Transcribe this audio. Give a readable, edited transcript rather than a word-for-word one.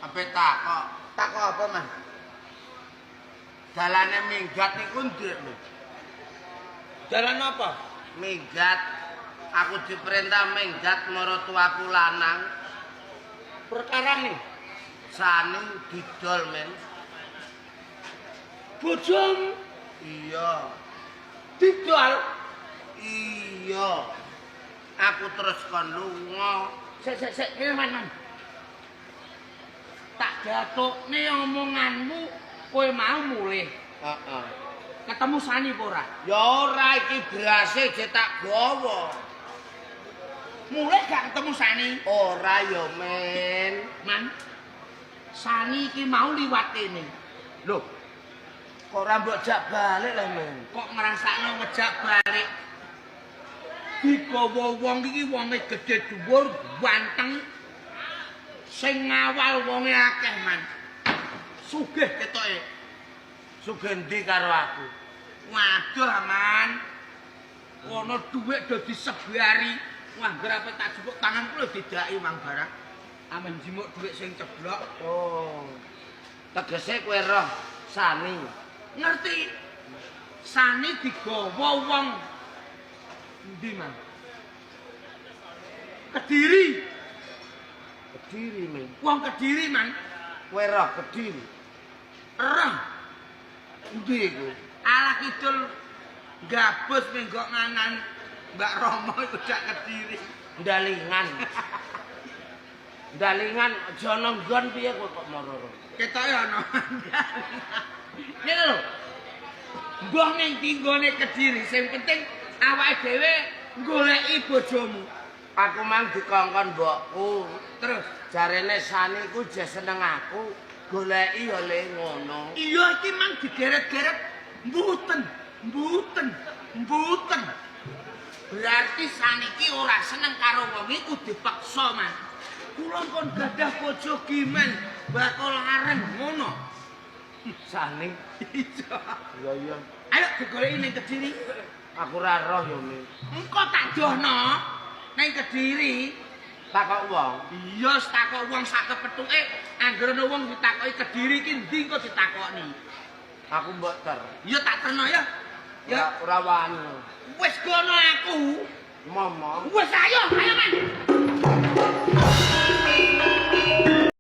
Ape takok? Takok apa, Man? Dalane minggat niku ndi, Men? Dalan apa? Minggat. Aku diperintah minggat maratuaku lanang. Perkara nih. Sani didol, Men. Bojomu Iya. didol. Iya. Aku terus kon lunga. Sik sik sik, kene Man, Man. Tak gathukne omonganmu, kowe mau mulih. Heeh. Ketemu Sani apa ora? Ya ora, iki berase jek tak gawa. Mulih gak ketemu Sani? Ora ya, Men. Man. Sani iki mau liwat kene. Loh. Kok ora mbok jak balik lah, Men? Kok ngrasakno ngejak balik? Digawa wong iki wonge gedhe dhuwur, ganteng. Sing ngawal wonge akeh, Man. Sugih ketoke. Sugih ndi karo aku? Waduh, Man. Kono dhuwit do disebari. Wah, ngger ape tak jupuk tanganku lho didaki mang barang. Amen jimuk dhuwit sing ceblok. Oh. Tegese kowe roh Sani. Ngerti? Sani digawa wong endi, Man? Kediri. Kediri, Men. Wong Kediri, Man. Kowe roh Kediri. Roh. Endi iku? Alah kidul gabus menggok nganan Mbak Romo iku dak Kediri. Ndalingan. Ndalingan aja ana nggon piye kowe kok moro-ro. Ketoke ana. Ngene lho. Mbah ning ndi nggone Kediri, sing penting awake dhewe goleki bojomu. Aku mang dikongkon mbokku. Terus Jarene Sani ku jek seneng aku, goleki ya le ngono. Iya, iki mang digeret-geret mboten, mboten, mboten. Berarti saniki ora seneng karo wong iku dipaksa, Man. Kula pun gadah bojo gimen, bakal lareng ngono. Sani. Iya. Iya iya. Ayo digoleki ning Kediri. Aku ora roh ya, Mi. Engko tak dohno ning Kediri. Takok wong. Iya, takok wong sak kepethuke, anggere ana wong ditakoki Kediri iki ndi engko ditakoni. Aku mbok ter. Ya tak terno ya. Ya, Ora wani. Wis gono aku. Momong. Wis ayo, ayo Man.